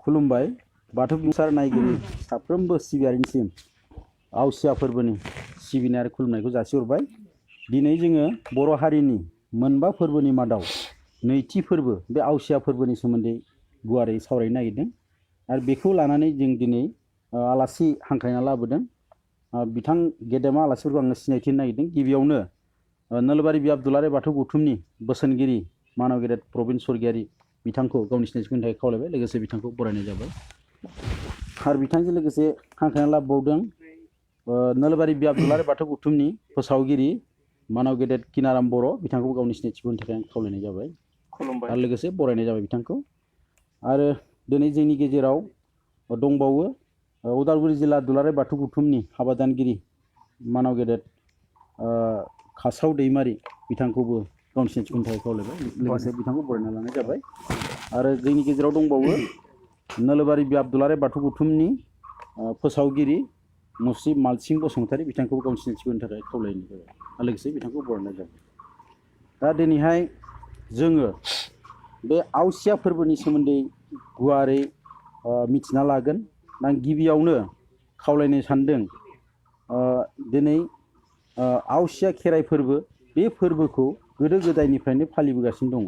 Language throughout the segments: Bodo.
खुलुमबाय बाथौ बिबुंसार नायगिरि साफ्रोमबो सिबियारिनिसिम आवसिया फोरबोनि सिबिनाय आरो खुलुमनायखौ जासिहरबाय। दिनै जोङो बर' हारिनि मोनबा फोरबोनि मादाव नैथि फोरबो बे आवसिया फोरबोनि सोमोन्दै गुवारै सावरायनो नागिरदों आरो बेखौ लानानै जों दिनै आलासि हांख्रायना लाबोदों। बिथां गेदेमा आलासिफोरखौ आङो सिनायथि होनो नागिरदों। गिबियावनो नोलोबारि बियाब दुलाराय बाथौ गौथुमनि बोसोनगिरि मानव गेदेर प्रबिन स्वर्गियारि बिथांखौ गावनि सिनायथिनि थाखाय खावलायबाय, लोगोसे बिथांखौ बरायनाय जाबाय। आरो बिथांजों लोगोसे हांख्रायना लाबोबावदों नोलोबारि बियाब दुलाराय बाथौ गौथुमनि फोसावगिरि मानव गेदेर किनाराम बर', बिथांखौ गावनि सिनायथिखौ होनो थाखाय खावलायनाय जाबाय आरो लोगोसे बरायनाय जाबाय बिथांखौ। आरो दिनै जोंनि गेजेराव दंबावो उदालगुरि जिल्ला दुलाराय बाथौ गौथुमनि हाबाजानगिरि मानव गेदेर खासाव दैमारि, बिथांखौबो गावनि सिनायथिखौ होनो थाखाय खावलायबाय, लोगोसे बिथांखौ बरायना लानाय जाबाय। आरो जोंनि गेजेराव दंबावो नोलोबारि बियाब दुलाराय बाथौ गौथुमनि फोसावगिरि मुस्रि मालसिं बसुमतारी, बिथांखौबो गावनि सिनायथिखौ होनो थाखाय खावलायनाय जाबाय आरो लोगोसे बिथांखौ बरायनाय जाबाय। दा दिनैहाय जोङो बे आवसिया फोरबोनि सोमोन्दै गुवारै मिथिना लागोन। आं गिबियावनो खावलायनो सानदों दिनै आवसिया खेराइ फोरबो, बे फोरबोखौ गोदो गोदायनिफ्रायनो फालिबोगासिनो दङ।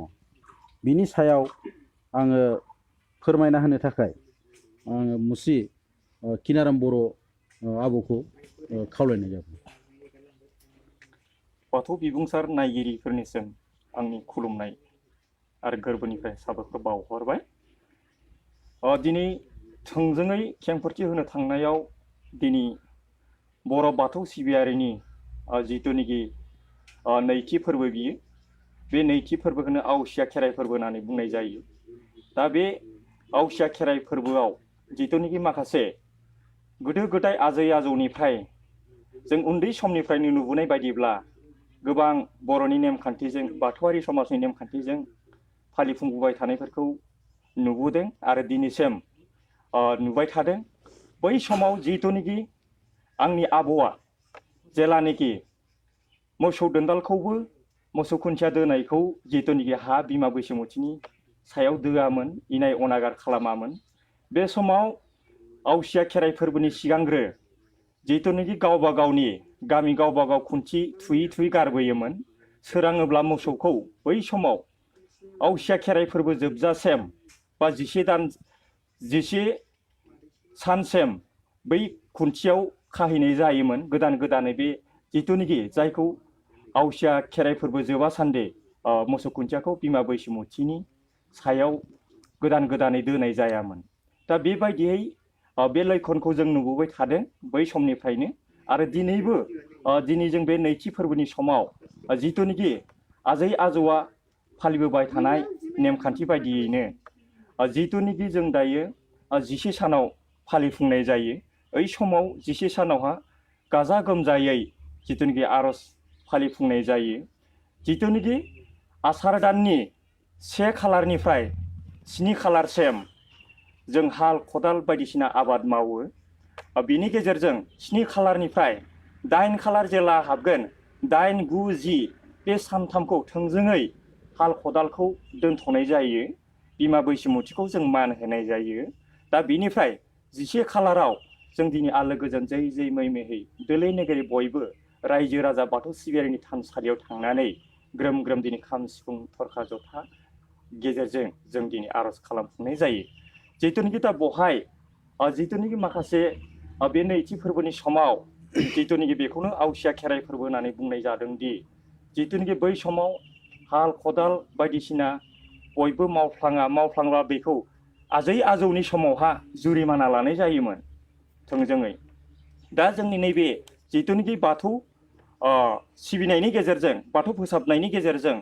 बिनि सायाव आङो फोरमायना होनो थाखाय आङो मुस्रि किनाराम बर' आबौखौ खावलायनाय जाबाय। बाथौ बिबुंसार नायगिरिफोरनिसिम आंनि खुलुमनाय आरो गोरबोनिफ्राय साबायखर बावहरबाय। दिनै थोंजोङै खेंफोरथि होनो थांनायाव दिनै बर' बाथौ सिबियारिनि जिथुनिखि नैथि फोरबो, बियो बे नैथि फोरबोखौनो आवसिया खेराइ फोरबो होननानै बुंनाय जायो। दा बे आवसिया खेराइ फोरबोआव जिथुनिखि माखासे गोदो गोदाय आजै आजौनिफ्राय जों उन्दै समनिफ्रायनो नुबोनाय बायदिब्ला गोबां बर'नि नेमखान्थिजों, बाथौआरि समाजनि नेमखान्थिजों फालिफुंबोबाय थानायफोरखौ नुबोदों आरो दिनैसिम नुबाय थादों। बै समाव जिथुनिखि आंनि आबौआ जेलानोखि मोसौ दोनदालखौबो, मोसौ खुन्थिया दोनायखौ जिथुनिखि हा बिमा बैसोमुथिनि सायाव दोआमोन, इनाय अनागार खालामामोन। बे समाव आवसिया खेराइ फोरबोनि सिगांग्रो जिथुनिखि गावबा गावनि गामि गावबा गाव खुन्थि थुयै थुयै गारबोयोमोन। सोराङोब्ला मोसौखौ बै समाव आवसिया खेराइ फोरबो जोबजासेम बा 11 सानसिम बै खुन्थियाव खाहैनाय जायोमोन। गोदान गोदानै बे जिथुनिखि जायखौ आवसिया खेराइ फोरबो जोबा सान्दे मोसौ खुन्थियाखौ बिमा बैसोमुथिनि सायाव गोदान गोदानै दोनाय जायामोन। दा बेबायदियै बे लैखोनखौ जों नुबोबाय थादों बै समनिफ्रायनो। आरो दिनैबो दिनै जों बे नैथि फोरबोनि समाव जिथुनिखि आजै आजौआ फालिबोबाय थानाय नेमखान्थि बायदियैनो जिथुनिखि जों दायो 11 सानाव फालिफुंनाय जायो। ओइ समाव 11 सानावहा गाजा गोमजायै जिथुनिखि आर'ज फालिफुंनाय जायो। जिथुनिखि आसार दाननि 1 खालारनिफ्राय 7 खालारसिम जों हाल खदाल बायदिसिना आबाद मावो। बिनि गेजेरजों 7 खालारनिफ्राय 8 खालार जेला हाबगोन, 8, 9, 10 बे सानथामखौ थोंजोङै हाल खदालखौ दोनथ'नाय जायो। बिमा बैसोमुथिखौ जों मान होनाय जायो। दा बिनिफ्राय 11 खालाराव जों दिनै आलो गोजोन जै जै मै मैहै दोलै नोगोरै बयबो रायजो राजा बाथौ सिबियारिनि थानसालियाव थांनानै ग्रोम ग्रोम दिनै खाम सिफुं थरखा जथा गेजेरजों जों दिनै आर'ज खालामफुंनाय जायो। जिथुनिखि दा बहाय जिथुनिखि माखासे बे नैथि फोरबोनि समाव जिथुनिखि बेखौनो आवसिया खेराइ फोरबो होननानै बुंनाय जादों दि जिथुनिखि बै समाव हाल खदाल बायदिसिना बयबो मावफ्लांब्ला बेखौ आजै आजौनि समावहा जुरिमाना लानाय जायोमोन थोंजोङै। दा जोंनि नैबे जिथुनिखि बाथौ सिबिनायनि गेजेरजों, बाथौ फोसाबनायनि गेजेरजों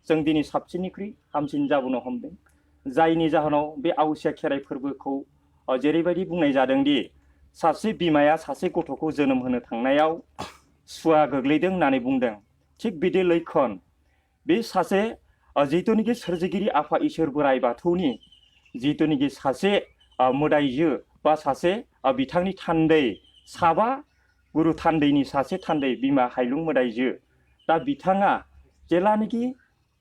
जों दिनै साबसिननिख्रुइ हामसिन जाबोनो हमदों। जायनि जाहोनाव बे आवसिया खेराइ फोरबोखौ जेरैबायदि बुंनाय जादोंदि सासे बिमाया सासे गथ'खौ जोनोम होनो थांनायाव सुवा गोग्लैदों होननानै बुंदों। थिग बिदि लैखोन बे सासे जिथुनिखि सोरजिगिरि आफा इसोर बोराइ बाथौनि जिथुनिखि सासे मोदायजो बा सासे बिथांनि थान्दै, साबा गुरु थान्दैनि सासे थान्दै बिमा हायलुं मोदायजो। दा बिथाङा जेलानोखि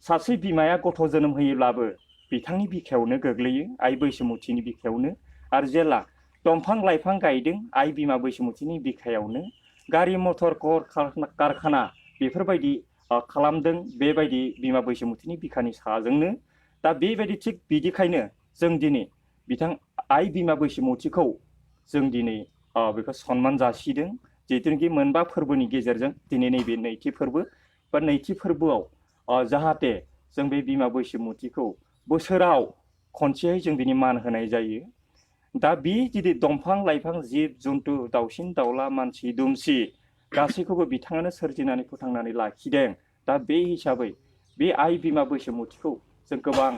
सासे बिमाया गथ' जोनोम होयोब्लाबो बिथांनि बिखायावनो गोग्लैयो आइ बैसोमुथिनि बिखायावनो आरो जेला दंफां लाइफां गायदों आइ बिमा बैसोमुथिनि बिखायावनो गारि मटर कारखाना बेफोरबायदि खालामदों बेबायदि बिमा बैसोमुथिनि बिखानि साजोंनो दा बेबायदि थिग बिदिखायनो जों दिनै बिथां आइ बिमा बैसोमुथिखौ जों दिनै बेखौ सनमान जासिदों जिहेतुनाखि मोनबा फोरबोनि गेजेरजों दिनै नैबे नैथि फोरबो बा नैथि फोरबोआव जाहाथे जों बे बिमा बैसोमुथिखौ बोसोराव खनसेयै जों दिनै मान होनाय जायो दा बे जुदि दंफां लाइफां जिब जुन्थु दाउसिन दाउला मानसि दुमसि गासैखौबो बिथाङानो सोरजिनानै फोथांनानै लाखिदों दा बे हिसाबै बे आइ बिमा बैसोमुथिखौ जों गोबां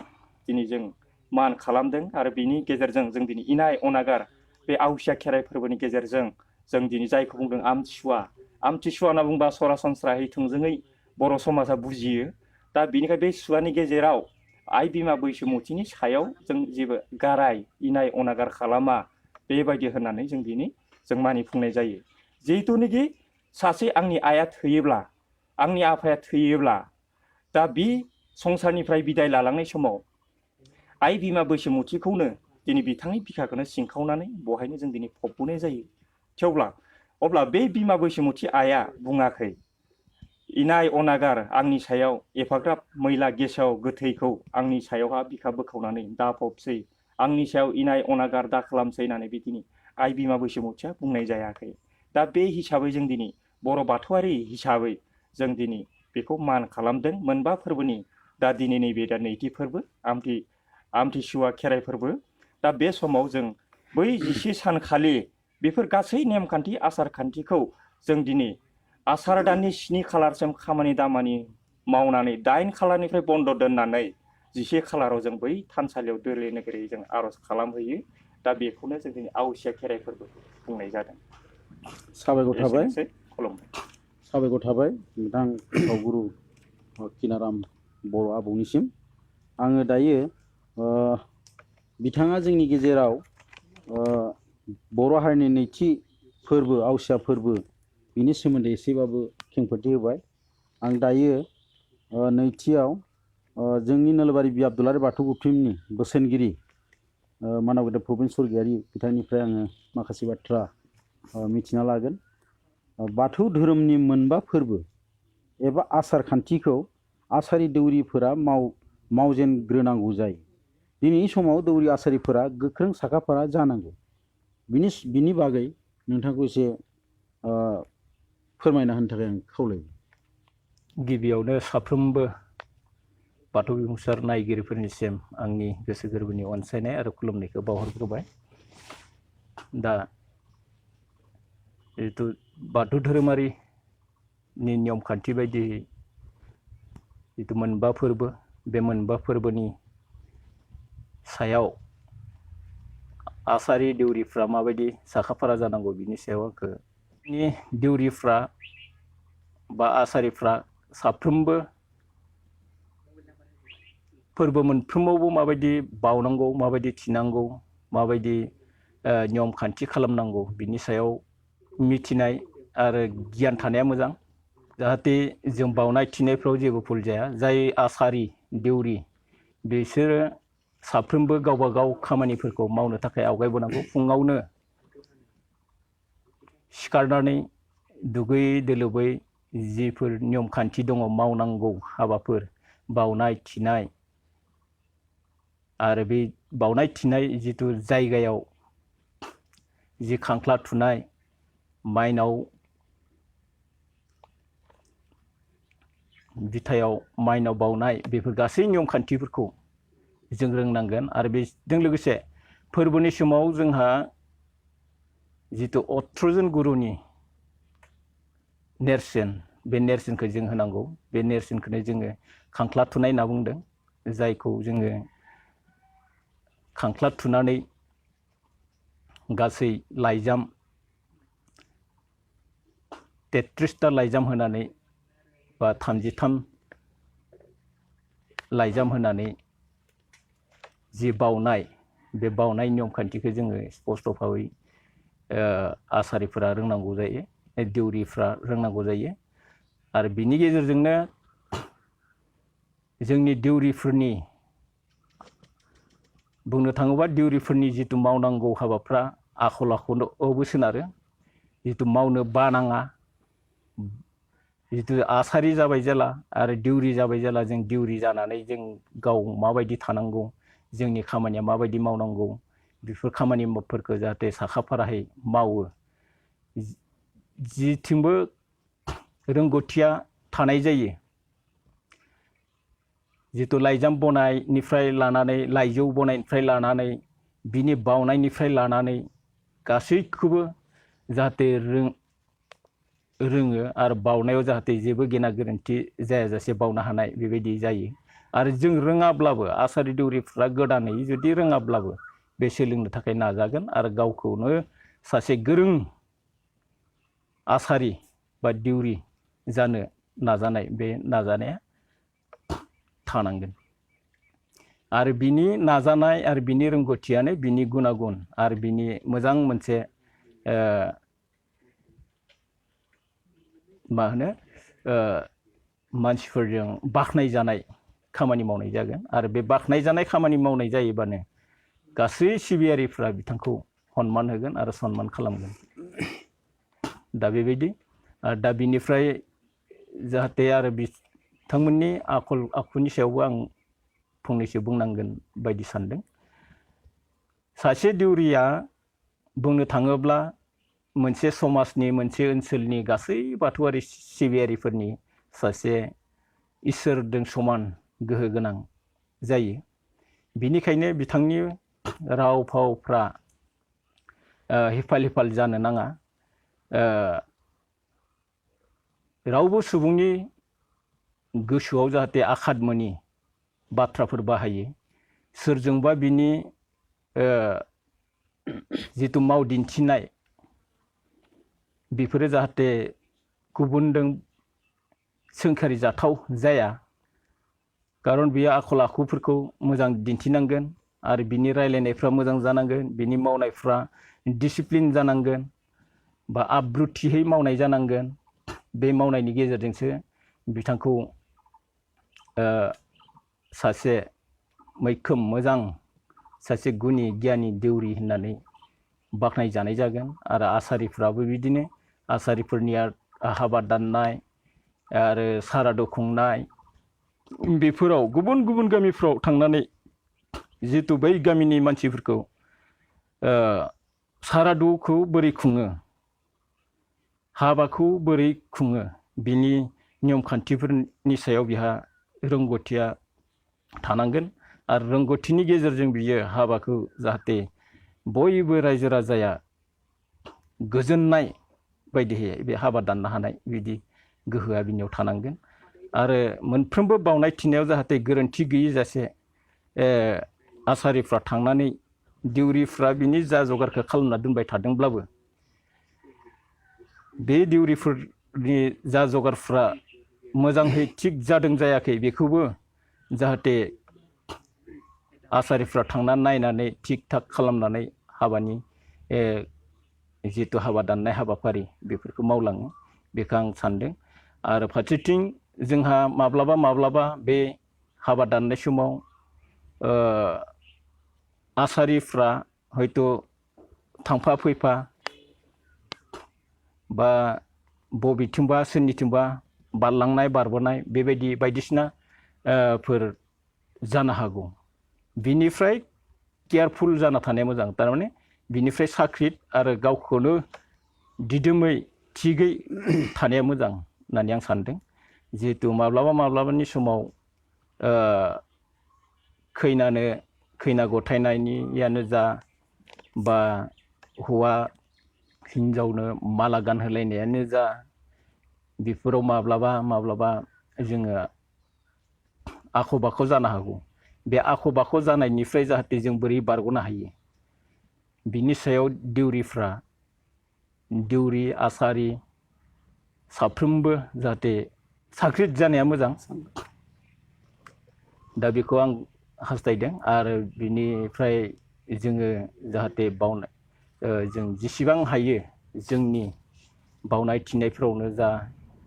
दिनै जों मान खालामदों आरो बिनि गेजेरजों जों दिनै इनाय अनागार बे आवसिया खेराइ फोरबोनि गेजेरजों जों दिनै जायखौ बुंदों आमथिसुवा होनना बुंबा सरासनस्रायै थोंजोङै बर' समाजा बुजियो दा बिनिखाय बे सुवानि गेजेराव आइ बिमा बैसोमुथिनि सायाव जों जेबो गाराय इनाय अनागार खालामा बेबायदि होननानै जों दिनै जों मानिफुंनाय जायो जिहेथुनाखि सासे आंनि आइया थैयोब्ला आंनि आफाया थैयोब्ला दा बे संसारनिफ्राय बिदाय लालांनाय समाव आइ बिमा बैसोमुथिखौनो दिनै बिथांनि बिखाखौनो सिंखावनानै बहायनो जों दिनै फबबोनाय जायो थेवब्ला अब्ला बे बिमा बैसोमुथि आइया बुङाखै इनाय अनागार आंनि सायाव एफाग्राब मैला गेसाव गोथैखौ आंनि सायावहा बिखा बोखावनानै दाफबसै आंनि सायाव इनाय अनागार दा खालामसै होननानै बिदिनो आइ बिमा बैसोमुथिया बुंनाय जायाखै दा बे हिसाबै जों दिनै बर' बाथौआरि हिसाबै जों दिनै बेखौ मान खालामदों मोनबा फोरबोनि दा दिनै नैबे दा नैथि फोरबो आमथिसुवा खेराइ फोरबो दा बे समाव जों बै 10 सानखालि बेफोर गासै नेमखान्थि आसार खान्थिखौ जों दिनै आसार दाननि 7 खालारसिम खामानि दामानि मावनानै 8 खालारनिफ्राय बन्द दोननानै 11 खालाराव जों बै थानसालियाव दोले नोगोरै जों आर'ज खालामहैयो दा बेखौनो जों दिनै आवसिया खेराइ फोरबो बुंनाय जादों साबायखर थाबाय एसेनोसै खुलुमबाय साबायखर थाबाय नोंथां फावगुरु किनाराम बर' आबौनिसिम आङो दायो बिथाङा जोंनि गेजेराव बर' हारिनि नैथि फोरबो आवसिया फोरबो बिनि सोमोन्दै एसेबाबो खेंफोरथि होबाय आं दायो नैथियाव जोंनि नोलोबारि बि आब्दुलारि बाथौ गौथुमनि बोसोनगिरि मानाव गेदेर प्रबिन स्वर्गियारि बिथांनिफ्राय आङो माखासे बाथ्रा मिथिना लागोन बाथौ धोरोमनि मोनबा फोरबो एबा आसार खान्थिखौ आसारि दौरिफोरा मावजेनग्रोनांगौ जायो दिनैनि समाव दौरि आसारिफोरा गोख्रों साखाफारा जानांगौ बिनि बागै नोंथांखौ एसे फोरमायना होनो थाखाय आं खावलायो गिबियावनो साफ्रोमबो बाथौ बिबुंसार नायगिरिफोरनिसिम आंनि गोसो गोरबोनि अनसायनाय आरो खुलुमनायखौ बावहरग्रोबाय दा जिहेथु बाथौ धोरोमारिनि नियम खान्थि बायदि जिहेतु मोनबा फोरबो बे मोनबा फोरबोनि सायाव आसारि देउरिफ्रा माबायदि साखाफारा जानांगौ बिनि सायाव आंखौ देउरिफ्रा बा आसारिफ्रा साफ्रोमबो फोरबो मोनफ्रोमावबो माबायदि बावनांगौ माबायदि थिनांगौ माबायदि नियम खान्थि खालामनांगौ बिनि सायाव मिथिनाय आरो गियान थानाया मोजां जाहाथे जों बावनाय थिनायफ्राव जेबो भुल जाया जाय आसारि देउरि बिसोरो साफ्रोमबो गावबा गाव खामानिफोरखौ मावनो थाखाय आवगायबोनांगौ फुङावनो सिखारनानै दुगैयै दोलोबै जिफोर नियम खान्थि दङ मावनांगौ हाबाफोर बावनाय थिनाय आरो बे बावनाय थिनाय जिथु जायगायाव जि खांख्ला थुनाय माइनाव बिथायाव माइनाव बावनाय बेफोर गासै नियम खान्थिफोरखौ जों रोंनांगोन आरो बेजों लोगोसे फोरबोनि समाव जोंहा जिथु 18 जन गुरुनि नेरसोन बे नेरसोनखौ जों होनांगौ बे नेरसोनखौनो जोङो खांख्ला थुनाय होनना बुंदों जायखौ जोङो खांख्ला थुनानै गासै लाइजाम 33टा लाइजाम होनानै बा 33 लाइजाम होनानै जि बावनाय बे बावनाय नियम खान्थिखौ जोङो स्पष्ट भाबै आसारिफोरा रोंनांगौ जायो देउरिफ्रा रोंनांगौ जायो आरो बिनि गेजेरजोंनो जोंनि देउरिफोरनि बुंनो थाङोबा दिउरिफोरनि जितु मावनांगौ हाबाफ्रा आखल आखुआवबो सोनारो जितु मावनो बानाङा जितु आसारि जाबाय जेला आरो दिउरि जाबाय जेला जों दिउरि जानानै जों गाव माबायदि थानांगौ जोंनि खामानिया माबायदि मावनांगौ बेफोर खामानिफोरखौ जाहाथे साखाफारायै मावो जिथिंबो रोंगौथिया थानाय जायो जितु लाइजाम बनायनिफ्राय लानानै लाइजौ बनायनिफ्राय लानानै बिनि बावनायनिफ्राय लानानै गासैखौबो जाहाथे रोङो आरो बावनायाव जाहाथे जेबो गेना गोरोन्थि जायाजासे बावनो हानाय बेबायदि जायो आरो जों रोङाब्लाबो आसारि दौरिफ्रा गोदानै जुदि रोङाब्लाबो बे सोलोंनो थाखाय नाजागोन आरो गावखौनो सासे गोरों आसारि बा दिउरि जानो नाजानाय बे नाजानाया थानांगोन आरो बिनि नाजानाय आरो बिनि रोंगौथियानो बिनि गुनागुन आरो बिनि मोजां मोनसे मा होनो मानसिफोरजों बाख्नायजानाय खामानि मावनाय जागोन आरो बे बाख्नायजानाय खामानि मावनाय जायोबानो गासै सिबियारिफ्रा बिथांखौ सनमान होगोन आरो सनमान खालामगोन दा बेबायदि दा बिनिफ्राय जाहाथे आरो बिथांमोननि आखल आखुनि सायावबो आं फंनैसो बुंनांगोन बायदि सानदों सासे दिउरिया बुंनो थाङोब्ला मोनसे समाजनि मोनसे ओनसोलनि गासै बाथौआरि सिबियारिफोरनि सासे इसोरजों समान गोहो गोनां जायो बिनिखायनो बिथांनि राव फावफ्रा हिफाल हिफाल जानो नाङा रावबो सुबुंनि गोसोआव जाहाथे आघात मोनि बाथ्राफोर बाहायो सोरजोंबा बिनि जितु माव दिन्थिनाय बेफोरो जाहाथे गुबुनजों सोंखारि जाथाव जाया खारन बियो आखल आखुफोरखौ मोजां दिन्थिनांगोन आरो बिनि रायलायनायफ्रा मोजां जानांगोन बिनि मावनायफ्रा डिसिप्लिन जानांगोन बा आब्रुथियै मावनाय जानांगोन बे मावनायनि गेजेरजोंसो बिथांखौ सासे मैखोम मोजां सासे गुनि गियानि देउरि होननानै बाख्नाय जानाय जागोन आरो आसारिफ्राबो बिदिनो आसारिफोरनिया हाबा दाननाय आरो सारादु खुंनाय बेफोराव गुबुन गुबुन गामिफ्राव थांनानै जितु बै गामिनि मानसिफोरखौ सारादुखौ बोरै खुङो हाबाखौ बोरै खुङो बिनि नियम खान्थिफोरनि सायाव बिहा रोंगौथिया थानांगोन आरो रोंगौथिनि गेजेरजों बियो हाबाखौ जाहाथे बयबो रायजो राजाया गोजोननाय बायदियै बे हाबा दाननो हानाय बिदि गोहोआ बिनियाव थानांगोन आरो मोनफ्रोमबो बावनाय थिनायाव जाहाथे गोरोन्थि गैयि जासे आसारिफ्रा थांनानै दिउरिफ्रा बिनि जा जगारखौ खालामना दोनबाय थादोंब्लाबो बे दिउरिफोरनि जा जगारफ्रा मोजाङै थिग जादों जायाखै बेखौबो जाहाथे आसारिफ्रा थांनानै नायनानै थिग थाक खालामनानै हाबानि जितु हाबा दाननाय हाबाफारि बेफोरखौ मावलाङो बेखौ आं सानदों आरो फारसेथिं जोंहा माब्लाबा बे हाबा दाननाय समाव आसारिफ्रा हयथ' थांफा फैफा बा बबेथिंबा सोरनिथिंबा बारलांनाय बारबोनाय बेबायदि बायदिसिना फोर जानो हागौ बिनिफ्राय केयारफुल जाना थानाया मोजां थारमाने बिनिफ्राय साख्रित आरो गावखौनो दिदोमै थिगै थानाया मोजां होननानै आं सानदों जिहेतु माब्लाबानि समाव खैना गथायनायनियानो जा बा हौवा हिन्जावनो माला गानहोलायनायानो जा बेफोराव माब्लाबा जोङो आख' बाख' जानो हागौ बे आख' बाख' जानायनिफ्राय जाहाथे जों बोरै बारग'नो हायो बिनि सायाव दिउरि आसारि साफ्रोमबो जाहाथे साख्रित जानाया मोजां दा बेखौ आं हास्थायदों आरो बिनिफ्राय जोङो जाहाथे बावनाय जों जेसेबां हायो जोंनि बावनाय थिनायफोरावनो जा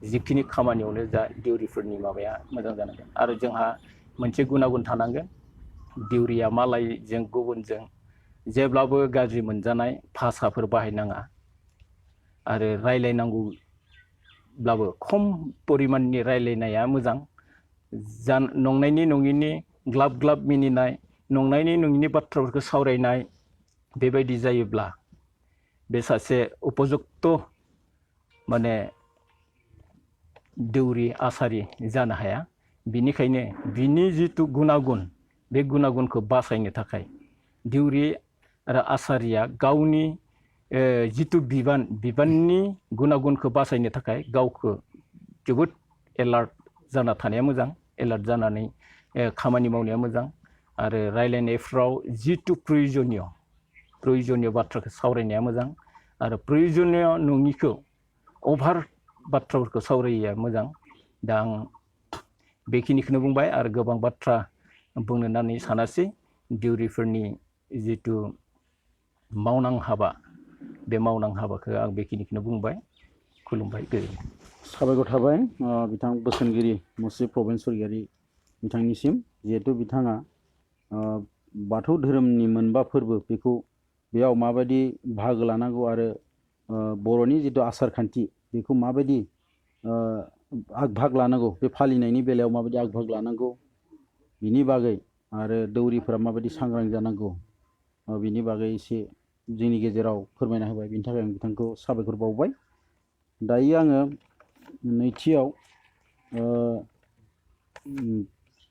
जिखिनि खामानियावनो जा दिउरिफोरनि माबाया मोजां जानांगोन आरो जोंहा मोनसे गुनागुन थानांगोन दिउरिया मालायजों गुबुनजों जेब्लाबो गाज्रि मोनजानाय भाषाफोर बाहायनाङा आरो रायलायनांगौब्लाबो खम परिमाननि रायलायनाया मोजां नंनायनि नङिनि ग्लाब ग्लाब मिनिनाय नंनायनि नङिनि बाथ्राफोरखौ सावरायनाय बेबायदि जायोब्ला बे सासे उपयुक्त माने दौरि आसारि जानो हाया बिनिखायनो बिनि जितु गुनागुन बे गुनागुनखौ बासायनो थाखाय दौरि आरो आसारिया गावनि जितु बिबाननि गुनागुनखौ बासायनो थाखाय गावखौ जोबोद एलार्ट जाना थानाया मोजां एलार्ट जानानै खामानि मावनाया मोजां आरो रायलायनायफ्राव जितु प्रयजनीय बाथ्राखौ सावरायनाया मोजां आरो प्रयजनीय नङिखौ अभार बाथ्राफोरखौ सावरायिया मोजां दा आं बेखिनिखौनो बुंबाय आरो गोबां बाथ्रा बुंनो होननानै सानासै दिउरिफोरनि जितु मावनां हाबा बे मावनां हाबाखौ आं बेखिनिखौनो बुंबाय खुलुमबाय गोजोन्थों। साबायखर थाबाय बिथां बोसोनगिरि मुस्रि प्रबेन स्वरगियारि बिथांनिसिम जिहेतु बिथाङा बाथौ धोरोमनि मोनबा फोरबो बेखौ बेयाव माबायदि बाहागो लानांगौ आरो बर'नि जितु आसार खान्थि बेखौ माबायदि आग-भाग लानांगौ बे फालिनायनि बेलायाव माबायदि आग-भाग लानांगौ बिनि बागै आरो दौरिफोरा माबायदि सांग्रां जानांगौ बिनि बागै एसे जोंनि गेजेराव फोरमायना होबाय बिनि थाखाय आं बिथांखौ साबायखर बावबाय। दायो आङो नैथियाव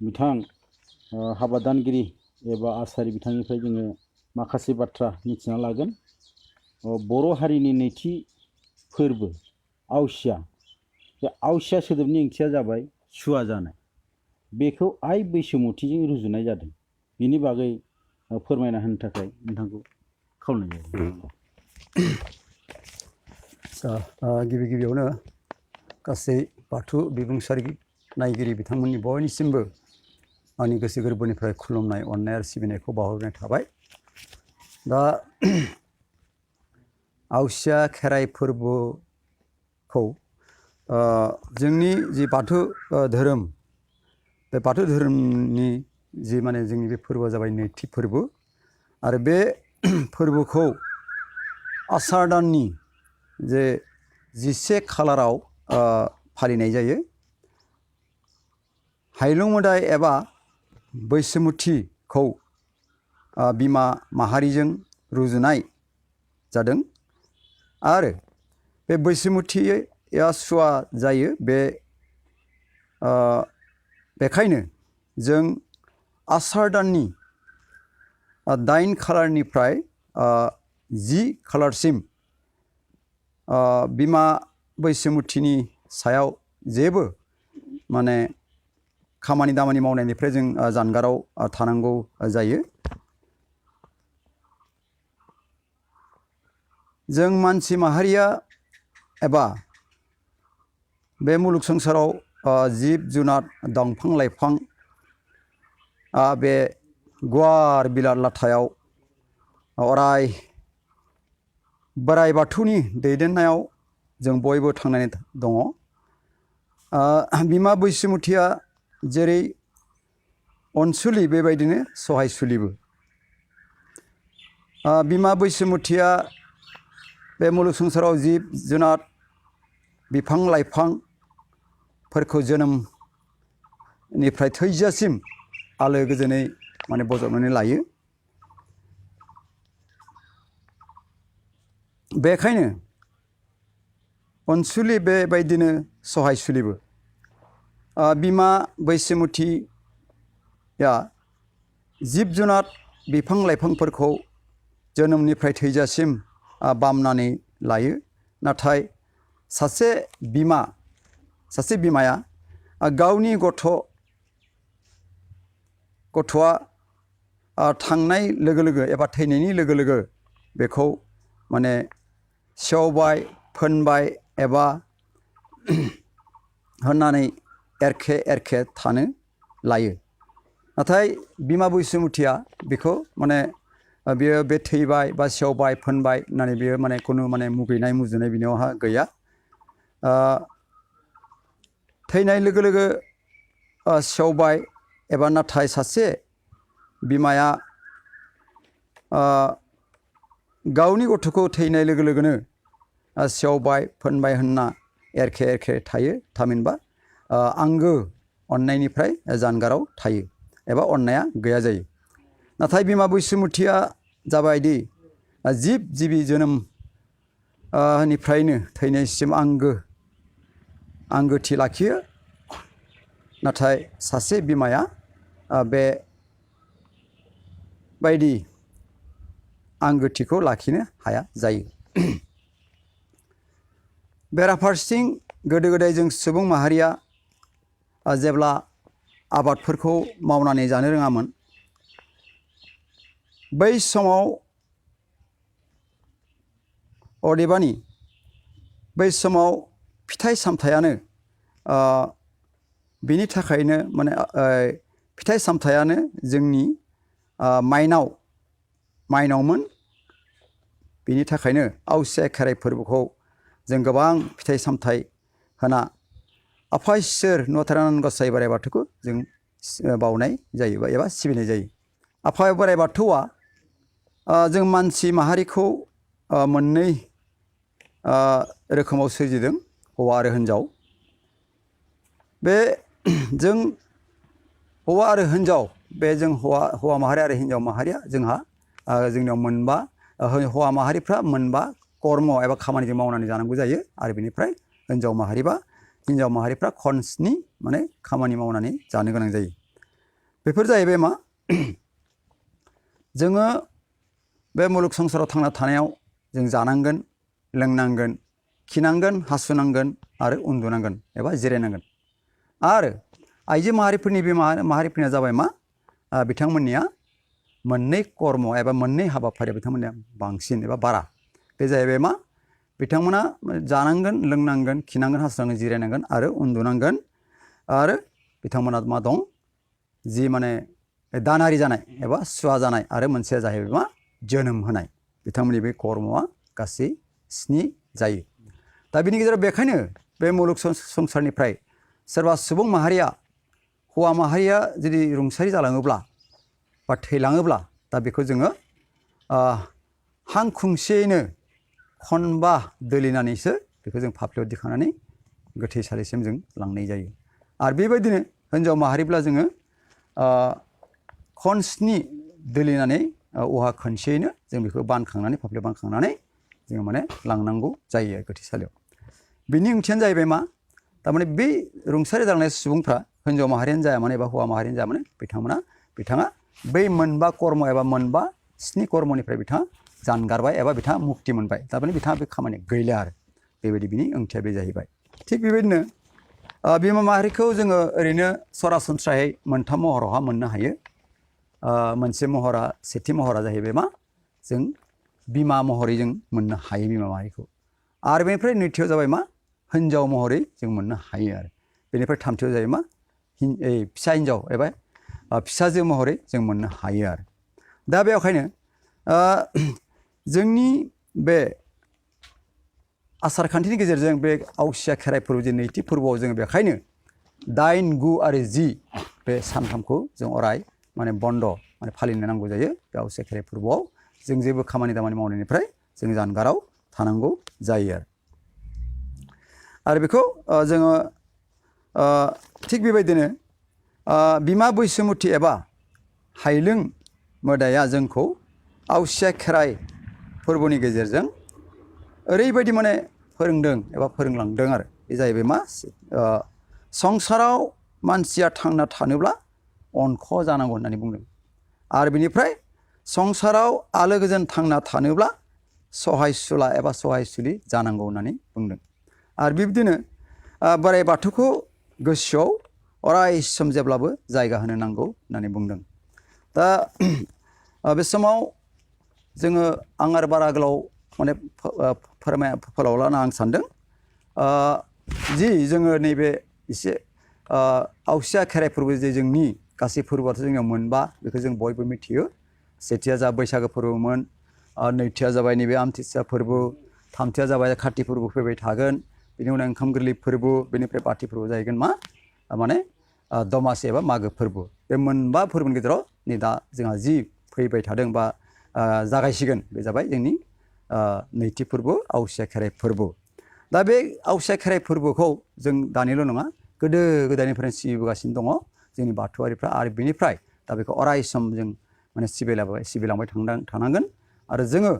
बिथां हाबादानगिरि एबा आसारि बिथांनिफ्राय जोङो माखासे बाथ्रा मिथिना लागोन। बर' हारिनि नैथि फोरबो आवसिया बे आवसिया सोदोबनि ओंथिया जाबाय सुवा जानाय बेखौ आइ बैसोमुथिजों रुजुनाय जादों बिनि बागै फोरमायना होनो थाखाय नोंथांखौ खावलायनाय जाबाय। गिबियावनो गासै बाथौ बिबुंसारि नायगिरि बिथांमोननि बयनिसिमबो आंनि गोसो गोरबोनिफ्राय खुलुमनाय अननाय आरो सिबिनायखौ बावहरनाय थाबाय। दा आवसिया खेराइ फोरबोखौ जोंनि जि बाथौ धोरोम बे बाथौ धोरोमनि जि माने जोंनि बे फोरबोआ जाबाय नैथि फोरबो आरो बे फोरबोखौ आसार दाननि जे 11 खालाराव फालिनाय जायो। हायलुं मोदाय एबा बैसोमुथिखौ बिमा माहारिजों रुजुनाय जादों आरो बे बैसोमुथिया सुवा जायो बेखायनो जों आसार दाननि 8 खालारनिफ्राय 10 खालारसिम बिमा बैसोमुथिनि सायाव जेबो माने खामानि दामानि मावनायनिफ्राय जों जानगाराव थानांगौ जायो। जों मानसि माहारिया एबा बे मुलुग संसाराव जिब जुनार दंफां लाइफां बे गुवार बिलात लाथायाव अराय बोराइ बाथौनि दैदेननायाव जों बयबो थांनानै दङ। बिमा बैसोमुथिया जेरै अनसुलि बेबायदिनो सहायसुलिबो। बिमा बैसोमुथिया बे मुलुग संसाराव जिब जुनार बिफां लाइफांफोरखौ जोनोमनिफ्राय थैजासिम आलो गोजोनै माने बजबनानै लायो। बेखायनो अनसुलि बेबायदिनो सहायसुलिबो। बिमा बैसोमुथिया जिब जुनार बिफां लाइफांफोरखौ जोनोमनिफ्राय थैजासिम बामनानै लायो। नाथाय सासे बिमाया गावनि गथ'आ थांनाय लोगो लोगो एबा थैनायनि लोगो लोगो बेखौ माने सेवबाय फोनबाय एबा होननानै एरखे थानो लायो। नाथाय बिमा बैसोमुथिया बेखौ माने बियो बे थैबाय बा सेवबाय फोनबाय होननानै बियो माने खुनु माने मुगैनाय मुजुनाय बिनियावहा गैया। थैनाय लोगो लोगो सेवबाय एबा नाथाय सासे बिमाया गावनि गथ'खौ थैनाय लोगो लोगोनो सेवबाय फोनबाय होनना एरखे एरखे थायो थामहिनबा आंगो अननायनिफ्राय जानगाराव थायो एबा अननाया गैया जायो। नाथाय बिमा बैसोमुथिया जाबायदि जिब जिबि जोनोम निफ्रायनो थैनायसिम आंगोथि लाखियो। नाथाय सासे बिमाया बे बायदि आंगोथिखौ लाखिनो हाया जायो। बेराफारसेथिं गोदो गोदाय जों सुबुं माहारिया जेब्ला आबादफोरखौ मावनानै जानो रोङामोन बै समाव अदेबानि बै समाव फिथाइ सामथायानो बिनि थाखायनो माने फिथाइ सामथायानो जोंनि माइनावमोन। बिनि थाखायनो आवसिया खेराइ फोरबोखौ जों गोबां फिथाइ सामथाइ होना आफा इसोर नथारानन्द गसाइ बोराइ बाथौखौ जों बावनाय जायो एबा सिबिनाय जायो। आफा बोराइ बाथौआ जों मानसि माहारिखौ मोननै रोखोमाव सोरजिदों, हौवा आरो हिन्जाव। बे जों हौवा आरो हिन्जाव बे जों हौवा माहारि आरो हिन्जाव माहारिया जोंनियाव मोनबा हौवा माहारिफ्रा मोनबा कर्म एबा खामानिजों मावनानै जानांगौ जायो आरो बेनिफ्राय हिन्जाव माहारिफ्रा खनस्नि माने खामानि मावनानै जानो गोनां जायो। बेफोर जाहैबाय मा जोङो बे मुलुग संसाराव थांना थानायाव जों जानांगोन, लोंनांगोन, खिनांगोन, हासुनांगोन आरो उन्दुनांगोन एबा जिरायनांगोन। आरो आइजो माहारिफोरनिया जाबाय मा बिथांमोननिया मोननै कर्म एबा मोननै हाबाफारिया बिथांमोननिया बांसिन एबा बारा। बे जाहैबाय मा बिथांमोना जानांगोन, लोंनांगोन, खिनांगोन, हासुनांगोन, जिरायनांगोन आरो उन्दुनांगोन। आरो बिथांमोना मा दं जि माने दानारि जानाय एबा सुवा जानाय आरो मोनसेया जाहैबाय मा जोनोम होनाय। बिथांमोननि बे कर्मआ गासै 7 जायो। दा बिनि गेजेराव बेखायनो बे मुलुग संसारनिफ्राय सोरबा सुबुं माहारिया हौवा माहारिया जुदि रुंसारि जालाङोब्ला बा थैलाङोब्ला दा बेखौ जोङो हां खुंसेयैनो खनबा दोलिनानैसो बेखौ जों फाफ्लियाव दिखांनानै गोथैसालिसिम जों लांनाय जायो। आरो बेबायदिनो हिन्जाव माहारिब्ला जोङो खनस्नि दोलिनानै औहा खनसेयैनो जों बेखौ बानखांनानै फाफ्लियाव बानखांनानै जोङो माने लांनांगौ जायो गोथैसालियाव। बिनि ओंथियानो जाहैबाय मा थारमाने बै रुंसारि जालांनाय सुबुंफ्रा हिन्जाव माहारियानो जाया मानो एबा हौवा माहारियानो जाया मानो बिथाङा बै मोनबा कर्म एबा मोनबा 7 कर्मनिफ्राय बिथाङा जानगारबाय एबा बिथाङा मुक्ति मोनबाय। थारमाने बिथाङा बे खामानिया गैला आरो बेबायदि बिनि ओंथिया बे जाहैबाय। थिग बेबायदिनो बिमा माहारिखौ जोङो ओरैनो सरासनस्रायै मोनथाम महरावहा मोननो हायो। मोनसे महरा सेथि महरा जाहैबाय मा जों बिमा महरै जों मोननो हायो बिमा माहारिखौ। आरो बेनिफ्राय नैथियाव जाबाय मा हिन्जाव महरै जों मोननो हायो। आरो बेनिफ्राय थामथियाव जायो मा फिसा हिन्जाव एबा फिसाजो महरै जों मोननो हायो। आरो दा बेखायनो जोंनि बे आसार खान्थिनि गेजेरजों बे आवसिया खेराइ फोरबो जे नैथि फोरबोआव जोङो बेखायनो 8, 9 आरो 10 बे सानथामखौ जों अराय माने बन्द माने फालिनो नांगौ जायो। बे आवसिया खेराइ फोरबोआव जों जेबो खामानि दामानि मावनायनिफ्राय जों जानगाराव थानांगौ जायो। आरो बेखौ जोङो थिग बेबायदिनो बिमा बैसोमुथि एबा हायलों मोदाया जोंखौ आवसिया खेराइ फोरबोनि गेजेरजों ओरैबायदि माने फोरोंदों एबा फोरोंलांदों। आरो बे जाहैबाय मा संसाराव मानसिया थांना थानोब्ला अनख' जानांगौ होननानै बुंदों। आरो बिनिफ्राय संसाराव आलो गोजोन थांना थानोब्ला सहायसुला एबा सहायसुलि जानांगौ होननानै बुंदों। आरो बिब्दिनो बोराइ बाथौखौ गोसोआव अराय सम जेब्लाबो जायगा होनो नांगौ होननानै बुंदों। दा बे समाव जोङो आं आरो बारा गोलाव माने फोलावलानो आं सानदों जि जोङो नैबे एसे आवसिया खेराइ फोरबो जे जोंनि गासै फोरबोआथ' जोंनियाव मोनबा बेखौ जों बयबो मिथियो। सेथिया जा बैसागो फोरबोमोन, नैथिया जाबाय नैबे आमथिसुवा फोरबो, थामथिया जाबाय काति फोरबो फैबाय थागोन, बिनि उनाव ओंखाम गोरलै फोरबो, बेनिफ्राय बाथि फोरबो जाहैगोन मा माने दमासि एबा मागो फोरबो। बे मोनबा फोरबोनि गेजेराव नै दा जोंहा जि फैबाय थादों बा जागायसिगोन बे जाबाय जोंनि नैथि फोरबो आवसिया खेराइ फोरबो। दा बे आवसिया खेराइ फोरबोखौ जों दानिल' नङा गोदो गोदायनिफ्रायनो सिबिबोगासिनो दङ जोंनि बाथौआरिफ्रा आरो बेनिफ्राय दा बेखौ अराय सम जों माने सिबिलांबाय थानांगोन आरो जोङो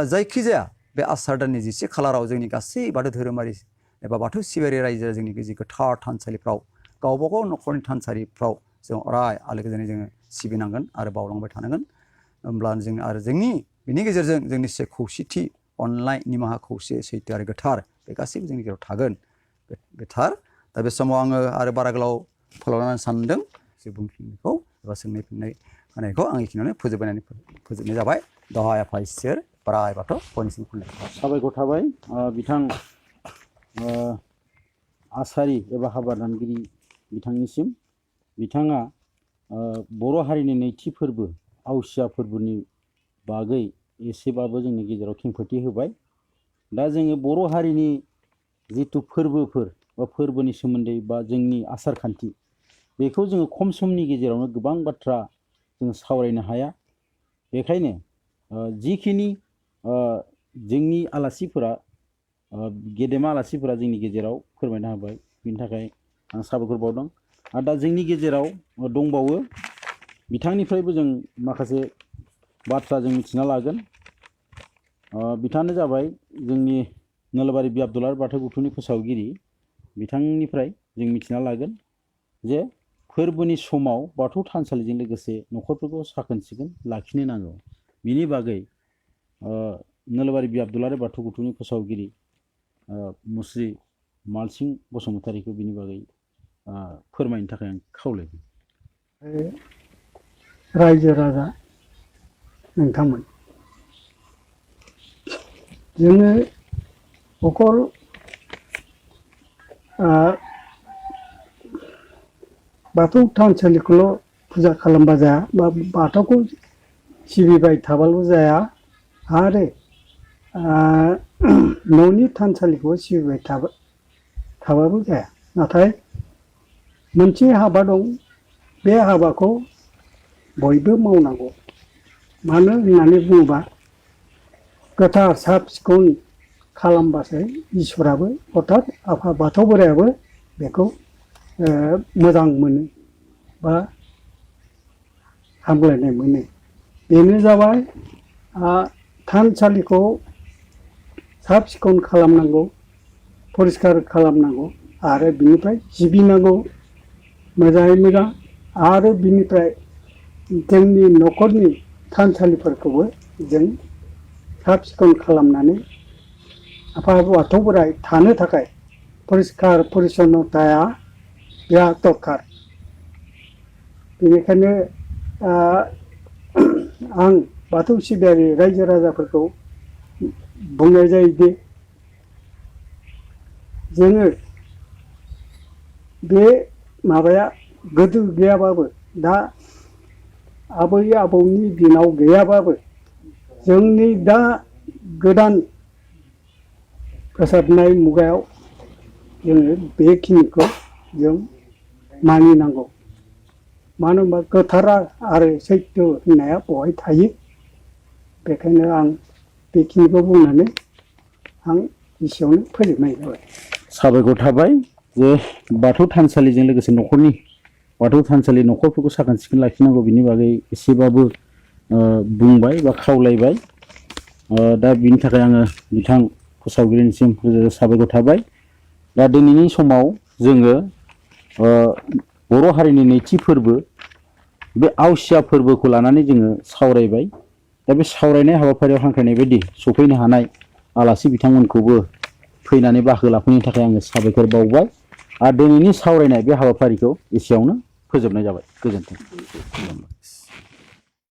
जायखिजाया बे आसार दाननि 11 खालाराव जोंनि गासै बाथौ धोरोमारि एबा बाथौ सिबियारि रायजोआ जोंनि जि गोथार थानसालिफ्राव गावबागाव न'खरनि थानसालिफ्राव जों अराय आलो गोजोनै जोङो सिबिनांगोन आरो बावलांबाय थानांगोन। होमब्ला जों आरो बिनि गेजेरजों जोंनि खौसेथि अनलाय निमाहा खौसे सैथो आरो गोथार बे गासैबो जोंनि गेजेराव थागोन गोथार। दा बे समाव आङो आरो बारा गोलाव फोलावनानै सानदों जे बुंफिननायखौ एबा सोंनाय फिननाय होनायखौ आं बेखिनियावनो फोजोबनाय जाबाय। दहाय आफा इसोर बोराइ बाथौ बयनिसिम खुलुमनाय साबायखर थाबाय बिथां आसारि एबा हाबा दानगिरि बिथांनिसिम। बिथाङा बर' हारिनि नैथि फोरबो आवसिया फोरबोनि बागै एसेबाबो जोंनि गेजेराव खेंफोरथि होबाय। दा जोङो बर' हारिनि जिथु फोरबोफोर बा फोरबोनि सोमोन्दै बा जोंनि आसार खान्थि बेखौ जोङो खम समनि गेजेरावनो गोबां बाथ्रा जोङो सावरायनो हाया। बेखायनो जिखिनि जोंनि आलासिफोरा गेदेमा आलासिफोरा जोंनि गेजेराव फोरमायना होबाय बिनि थाखाय आं साबायखर बावदों। आरो दा जोंनि गेजेराव दंबावो बिथांनिफ्रायबो जों माखासे बाथ्रा जों मिथिना लागोन। बिथाङानो जाबाय जोंनि नोलोबारि बि आब्दुलार बाथौ गौथुमनि फोसावगिरि। बिथांनिफ्राय जों मिथिना लागोन जे फोरबोनि समाव बाथौ थानसालिजों लोगोसे न'खरफोरखौ साखोन सिखोन लाखिनो नांगौ। बिनि बागै नोलोबारि बि आब्दुलार बाथौ गौथुमनि फोसावगिरि मुस्रि मालसिं बसुमतारीखौ बिनि बागै फोरमायनो थाखाय आं खावलायदों। रायजो राजा नोंथांमोन, जोङो अखल बाथौ थानसालिखौल' फुजा खालामबा जाया बा बाथौखौ सिबिबाय थाबाल' जाया आरो न'नि थानसालिखौ सिबिबाय थाबाबो जाया। नाथाय मोनसे हाबा दं, बे हाबाखौ बयबो मावनांगौ। मानो होननानै बुङोबा गोथार साब सिखोन खालामबासो इसोराबो अर्थात आफा बाथौ बोराइयाबो बेखौ मोजां मोनो बा हामग्लायनाय मोनो। बेनो जाबाय थानसालिखौ साब सिखोन खालामनांगौ, परिस्कार खालामनांगौ आरो बिनिफ्राय सिबिनांगौ मोजाङै मोजां। आरो बिनिफ्राय जोंनि न'खरनि थानसालिफोरखौबो जों साब सिखोन खालामनानै आफा बाथौ बोराइ थानो थाखाय परिस्कार परिचन्नताया बिराद दरखार। बेनिखायनो आं बाथौ सिबियारि रायजो राजाफोरखौ बुंनाय जायोदि जोङो बे माबाया गोदो गैयाबाबो दा आबै आबौनि दिनाव गैयाबाबो जोंनि दा गोदान फोसाबनाय मुगायाव जोङो बेखिनिखौ जों मानिनांगौ। मानो होनबा गोथारा आरो सैथो होननाया बहाय थायो। बेखायनो आं बेखिनिखौ बुंनानै आं एसेयावनो फोजोबनाय जाबाय। साबायखर थाबाय जे बाथौ थानसालिजों लोगोसे न'खरनि बाथौ थानसालि न'खरफोरखौ साखोन सिखोन लाखिनांगौ बिनि बागै एसेबाबो बुंबाय बा खावलायबाय। दा बिनि थाखाय आङो बिथां फोसावगिरिनिसिम साबायखर थाबाय। दा दिनैनि समाव जोङो बर' हारिनि नैथि फोरबो बे आवसिया फोरबोखौ लानानै जोङो सावरायबाय। दा बे सावरायनाय हाबाफारियाव हांख्रायनाय बायदि सफैनो हानाय आलासि बिथांमोनखौबो फैनानै बाहागो लाफैनो थाखाय आङो साबायखर बावबाय। आरो दिनैनि सावरायनाय बे हाबाफारिखौ एसेयावनो फोजोबनाय जाबाय। गोजोन्थों।